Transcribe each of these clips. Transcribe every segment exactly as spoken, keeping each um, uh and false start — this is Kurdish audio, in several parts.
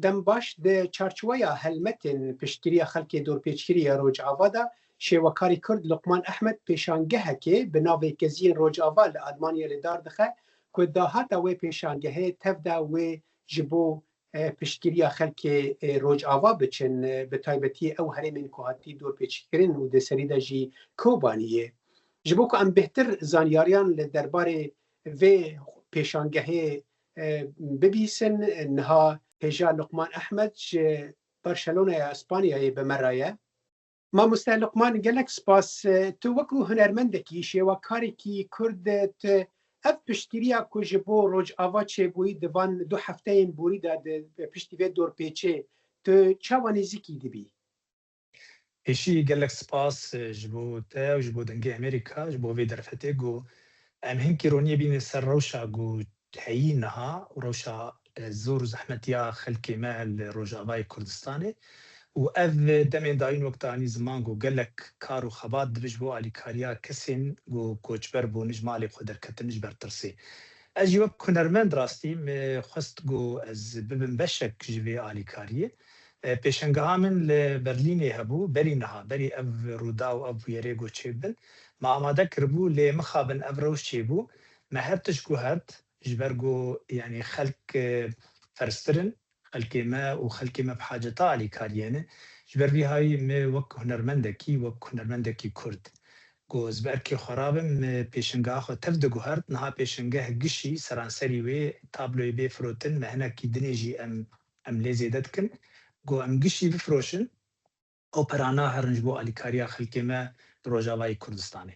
Dem baş, di çarçoweya helmetên piştgiriya xelkê dorpêçkirî ya Rojava de, şêwekarê Kurd Luqman Ehmed pêşangehekê bi navê Keziyên Rojava li Almanya li dar dixe ku dahata wê pêşangehê tev de wê ji bo, e, piştgiriya xelkê, e, Rojava biçin, e, bi taybetî ew herêmên ku hatî dorpêçkirin û di serî de jî Kobanî ye. Ji bo ku em bêhtir zanyariyan li derbarê vê pêşangehê, e, bibîsin, niha hêja Luqman Ehmed ji Barcelonaya Spanyayê bi me re ye. Mamoste Luqman, gelek spas. Tu wekî hunermendekî, şêwekarekî Kurd, tu ev piştgiriya ku ji bo Rojava çêbûyî di van du hefteyên borî de di piştî vê dorpêçê, tu çawa nêzîkî dibî? Pêşî gelek spas, e, ji bo te û ji bo Dengê Amerîka, ji bo vê derfetê ku em hinkî roniyê bînin ser rewşa ku heyî niha û rewşa, e, zor û zehmetiya xelkê me li Rojavayê Kurdistanê. Û ev demên dayîn wek te anî ziman ku gelek kar û xebat dibe ji bo alîkariya kesên ku koçber bûn, ji malê xwe derketin ji ber tirsê. Ez jî wek hunermend rastî min xwest ku ez bibim beşek ji vê alîkariyê. E, pêşengeha min li Berlînê hebû, berî niha, berî ev rûdaw, ev bûyerê ku çêbibin, me amade kiribû, lê mixabin ev rewş çêbû, me her tişt guhert, ji ber ku, yanî, xelk, e, ferztir in, xelkê me û xelkê me bi haceta alîkariyê ne. Ji ber vî hayî me wek hunermendekî, wek hunermendekî Kurd, ku ez bi erkê xwe rabim, me pêşengeha xwe tev diguhert, niha pêşengeh gişî seranserî wê tabloyê bê firotin, me hinekî dinê jî em, em lê zêde dikin, ku em gişî bifiroşin, ew perana herin ji bo alîkariya xelkê me di Rojavayê Kurdistanê.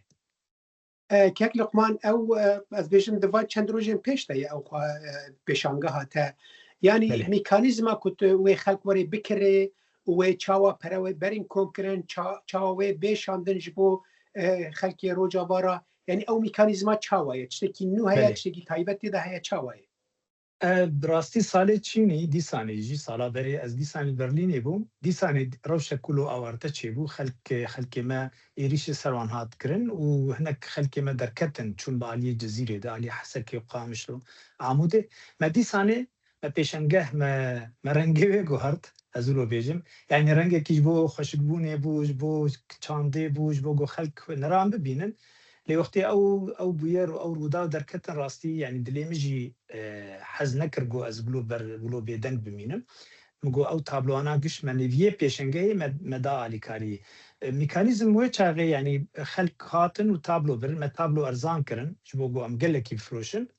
E, Kek Luqman, ew, e, ez bêjim, di van çend rojên pêş de ye ew xwe, e, pêşangeha te. Yanî Belê. Mîkanîzma ku tu wê xelk were bikirê û wê çawa pere wê berîn kom kirin, ça-, çawa wê bê şandin ji bo, e, xelkê Rojava re, yanî ew mîkanîzma çawa ye? Tiştekî nû heye, Belê. tiştekî taybet tê de heye, çawa ye? E, bi rastî salê çînî, dîsanê jî sala berê ez dîsanê Berlînê bûm. Dîsanê rewşek ku lo awarte çêbû, xelk, xelkê me êrîşê ser wan hat kirin û hinek xelkê me derketin, çûn bi aliyê Cizîrê de, aliyê Hesekê û Qamişlo, Amûdê. Me dîsanê, me pêşengeh, me, me rengê wê guhert, ez wilo bêjim. Yanî rengekî ji bo xweşikbûnê bû, ji bo çandê bû, ji bo ku xelk niran bibînin. Lê wextê ew, ew bûyer û ew rûdaw derketin rastî, yanî dilê min jî, e, hez nekir ku ez wilo ber, wilo bêdeng bimînim. Min got, ew tabloana giş me nêviyê pêşengehê me, me da alîkariyê. E, mîkanîzm wê çaxê, yanî xelk hatin û tablo birin, me tablo erzan kirin, ji bo ku em gelekî bifiroşin.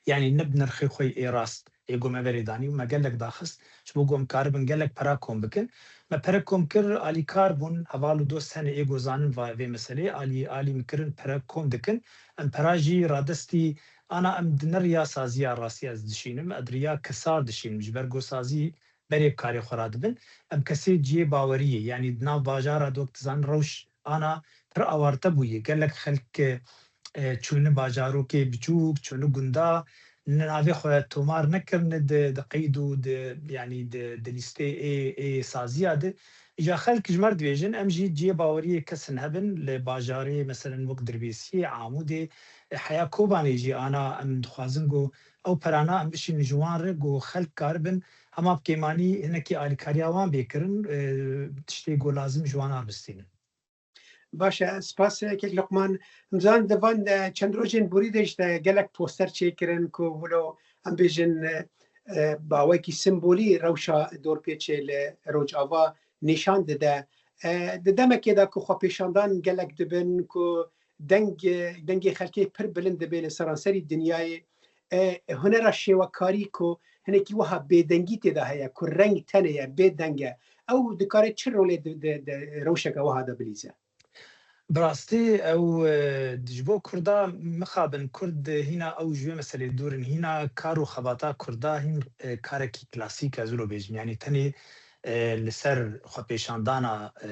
Yanî ne bi nirxê xwe yê rast, ê ku me verê danî û me gelek daxist, ji bo ku em karibin gelek pera kom bikin. Me pere kom kir, alîkar bûn, heval û dost hene ê ku zanin va vê meseleyê, alî, alî min kirin, pere kom dikin. Em pera jî radestî ana em di ne riya saziya rastî ez dişînim, ez di riya kesar dişînim, ji ber ku sazî berê bi karê xwe re dibin. Em kesê cihê baweriyê, yanî di nav bajara de wek dizanin rewş ana pir awarte bûye. Gelek xelk, e, çûne bajarokê biçûk, çûne gunda, ne navê xwe tomar nekirine di, di qeyd û di, yanî di, di lîstê ê, ê saziya de. Îja xelk ji me re dibêjin, em jî cihê baweriyê kesin hebin li bajarê, meselen wek Dirbêsiyê, Amûdê, e, heya Kobanê jî ana em dixwazin ku ew perana em bişînin ji wan re ku xelk karibin hema bi kêmanî hinekî alîkariya wan bê kirin, e, tiştê ku lazim ji wan re bistînin. Baş e, spas e, Kek Luqman. Em zanin di van, e, çend rojên borî de jî te gelek poster çêkirin ku wilo em bêjin, e, e, bi awayekî simbolî rewşa dorpêçê li Rojava nîşan dide. E, di demekê de ku xwepêşandan gelek dibin, ku deng, dengê xelkê pir bilind dibe li seranserî dinyayê. E, hunera şêwekarî ku hinekî wiha bêdengî tê de heye, ku reng tenê ye, bê deng e, ew dikare çi rolê di, di, di rewşeke wiha de bilîze? Bi rastî ew, e, ji bo Kurda mixabin, Kurd hîna ew ji wê meselê dûr in, hîna kar û xebata Kurda hîn, e, karekî klasîk ez wilo bêjim. Yanî tenê, e, li ser xwepêşandana, e,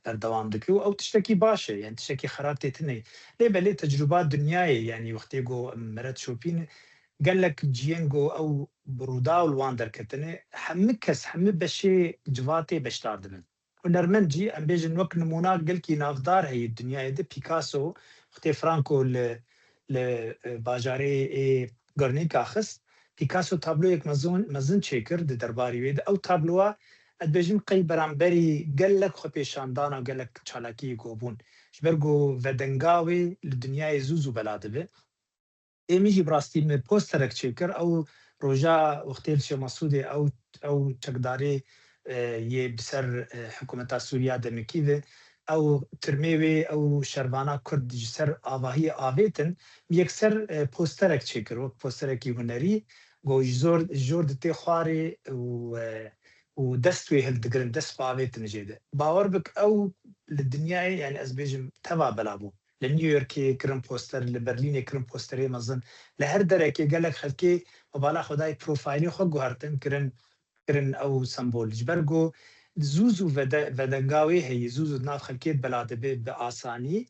berdewam dike û ew tiştekî baş e, yanî tiştekî xerab tê tune. Lê belê tecrûba dinyayê, yanî wextê ku em meret şopîne, gelek ciyên ku ew bi rûdaw li wan derketine, hemî kes, hemî beşê civatê beşdar dibin. Hunermend jî, em bêjin wek nimûna gelkî navdar heye dinyayê de, Picasso, wextê Franco li, li, e, bajarê ê Guernica xist, Picasso tabloyek mezin, mezin çêkir di derbarî wê de. Ew tabloa, ez dibêjim, qey beramberî gelek xwepêşandana, gelek çalakiyê ku bûn. Ji ber ku vedenga wê li dinyayê zû zû bela dibe. Ê min jî bi rastî min posterek çêkir. Ew roja wextê li Şêx Mesûdê ew, ew çekdarê, e, yê bi ser, e, hikûmeta Sûriya demekî ve, ew tirmê wê, ew şervana Kurd ji ser avahiyê avêtin, min yekser, e, posterek çêkir, wek posterekî hunerî, ku ji zor, ji jor ditê xwarê û, e, û dest wê hildigirin, dest bi avêtin jê de. Bawer bik, ew li dinyayê, yani ez bêjim, teva bela bû. Li New Yorkê kirin poster, li Berlînê kirin posterê mezin. Li her derekê gelek xelkê bi bala xwe dayê profaylê xwe guhertin, kirin, kirin ew sembol. Ji ber ku zû zû vede-, vedenga wê heye, zû zû di nav xelkê bela dibe bi asanî.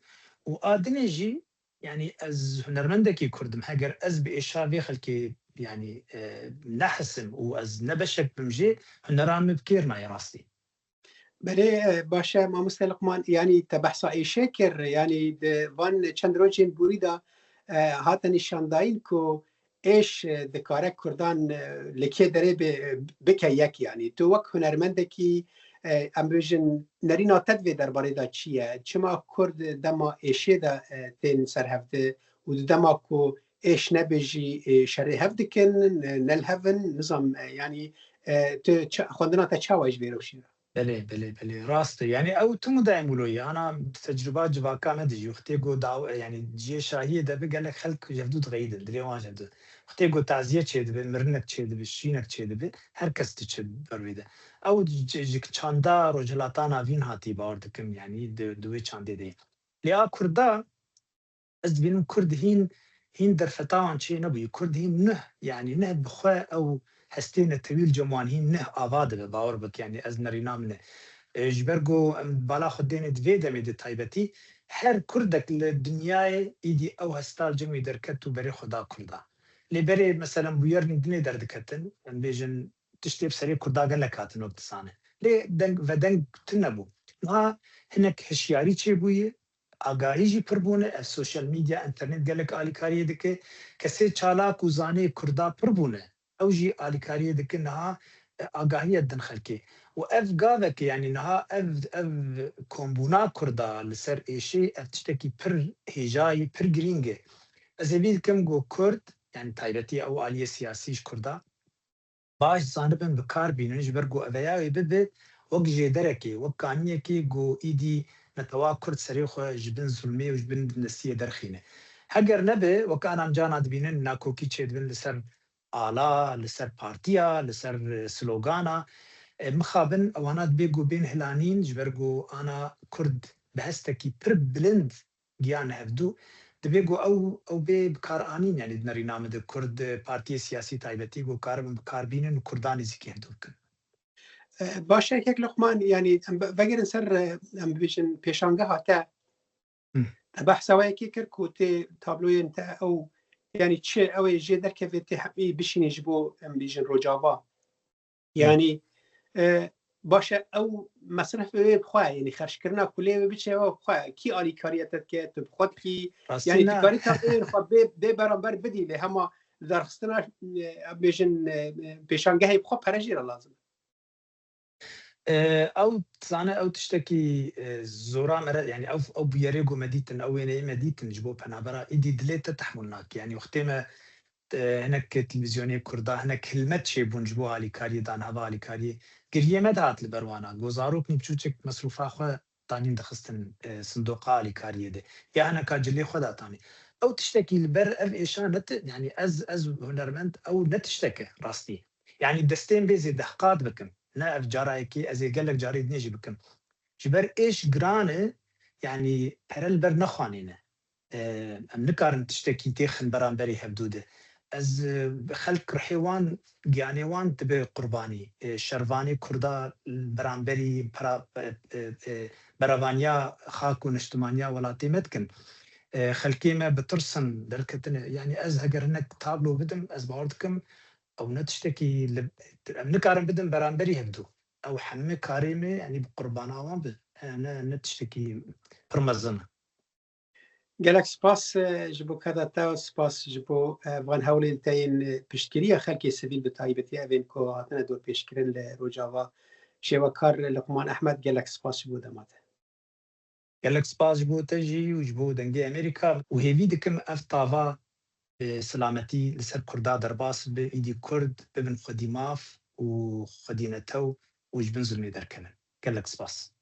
Û a dinê jî, yani ez hunermendekî Kurd im, heger ez bi êşa vê xelkê, yani, e, nehisim û ez ne beşek bim jê, hunera min bi kêr nayê rastî. Belê, e, baş e, mamoste Luqman, yanî te behsa êşê kir, yanî di van çend rojên borî de, e, hate nîşandayîn ku êş, e, dikare Kurdan, e, li kê derê bi-, bike yek, yanî. Tu wek hunermendekî, e, em bêjin, nerîna te di vê derbarê de çi ye? Çima Kurd dema êşê de, e, tên ser hevdi û di dema ku êş nebe jî, e, şerê hev dikin, e, ne li hev in, nizam, e, yanî, e, tu ça-, xwendina te çawa ji vê rewşê re? Belê, belê, belê. Rast e. Yani ew tim û daim wilo ye. Ana tecrüba civaka me de jî. Wextê ku daw-, yani cihê şahiyê de bi gelek xelk ji hevdû dixeyidin, dilê wan ji hevdû. Wextê ku taziye çêdibe, mirinek çêdibe, şînek çêdibe, her kes diçe ber wê de. Ew ji, ji çanda Rojhilata Navîn hatî, bawer dikim, yani di, di wê çandê de. Lê a Kurda, ez dibînim Kurd hîn, hîn derfeta wan çê nebûye. Kurd hîn nuh, yani nuh bi xwe ew hestê netewî li cem wan hîn nuh ava dibe, bawer bik, yani ez nerîna min e. E, ji ber ku em bala xwe dêne di vê demê de taybetî, her Kurdek li dinyayê îdî ew hesta li cem wî derket û berê xwe da Kurda. Lê berê, meselen, bûyerên dinê derdiketin, em bêjin, tiştê bi serê Kurda gelek hatin wek dizane. Lê deng, vedeng tune bû. Niha hinek hişyarî çêbûye, agahî jî pir bûne. Ev sosyal medya, înternet gelek alîkariyê dike. Kesê çalak û zanê Kurda pir bûne. Ew jî alîkariyê dike niha, e, agahiye din xelkê. Û ev gavek e, yani niha ev, ev kombûna Kurda li ser êşê, ev tiştekî pir hêjayî, pir girîng e. Ez hêvî dikim ku Kurd, yani taybetî ew aliyê siyasî ji Kurda, baş zanibin bi kar bînin, ji ber ku eveya wê bibe wek jêderekê, wek kaniyekê ku îdî netewa Kurd serê xwe ji bin zulmê û ji bin bindestiyê derxîne. Heger nebe, wek ana em cana dibînin, nakokî çêdibin li ser ala, li ser partiya, li ser, e, slogana. E, mixabin ewana dibê ku bên hilanîn, ji ber ku ana Kurd bi hestekî pir bilind giyan hevdû, dibê ku ew, ew bê bikaranîn, yani di nerîna min de Kurd, e, partiyê siyasî taybetî ku karibin bikarbînin û Kurdan nêzîkî hevdû bikin. E, baş e, kek Luqman, yani em be-, vegerin ser, e, em bibêjin pêşangeha te. Hı. Te behsa wê yekê kir ku tê tabloyên te ew, yani çi ew ê jê derkeve tê hemî bişînî ji bo, em bêjin, Rojava. Yani, e, baş e, ew mesrefê wê bi xwe, yani xerckirina kulê wê biçe wê bi xwe. Kî alîkariya te dike, tu bi xwe dikî? Rastî yani, tu ne. Karî te wê xwe bê, bê beramber bidî, lê hema derxistina, e, em bêjin, e, e, pêşangehê bi xwe pere jê re lazim e. E, ew dizane, ew tiştekî, e, zora me re, yani ew, ew bûyerê ku me dîtin, ew wêneyê me dîtin ji bo penabera, îdî dilê te tehmûl nake. Yani wextê me e, hinek televîzyonê Kurda, hinek hilmet çêbûn ji bo alîkariyê, danheva alîkariyê. Giriyê me dihat li ber wana. Ku zarokên biçûçik mesrûfa xwe danîn dixistin, e, sindoqa alîkariyê de. Ya hineka cilê xwe datanî. Ew tiştekî li ber ev êşa ne ti-, yani ez, ez hunermend, ew ne tiştek e rastî. Yani destên bê zêdehqat bikim. Ne ev cara yekê, ez ê gelek carê dinê jî bikim. Ji ber êş giran e, yani pere li ber nexwanê ne. E, em nikarin tiştekî têxin beramberî hevdû de. Ez, e, xelk rihê wan, giyanê wan dibe qurbanî. E, şervanê Kurda beramberî pera-, e, e, e, berevaniya xak û niştimaniya welatê me dikin. E, xelkê me bitirsin, derketine. Yani ez heger hinek tablo bidim, ez bawer dikim, ew ne tiştekî li, em nikarin bidin beramberî hevdû. Ew hemî karê me, yani bi qurbana wan be. E, ne, ne tiştekî pir mezin e. Gelek spas, e, ji bo keda te, spas ji bo, e, van hewlên te yên, e, piştgiriya xelkê sivîl, bi taybetî evên ku hatine dorpêşkirin li Rojava. Şêwekar Luqman Ehmed, gelek spas ji bo dema te. Gelek spas ji bo te jî û ji bo Dengê Amerîka û hêvî dikim ev tava, e, silametî li ser Kurda derbas bibe, îdî Kurd bibin xwedî maf û xwedî netew û ji bin zulmê derkevin. Gelek spas.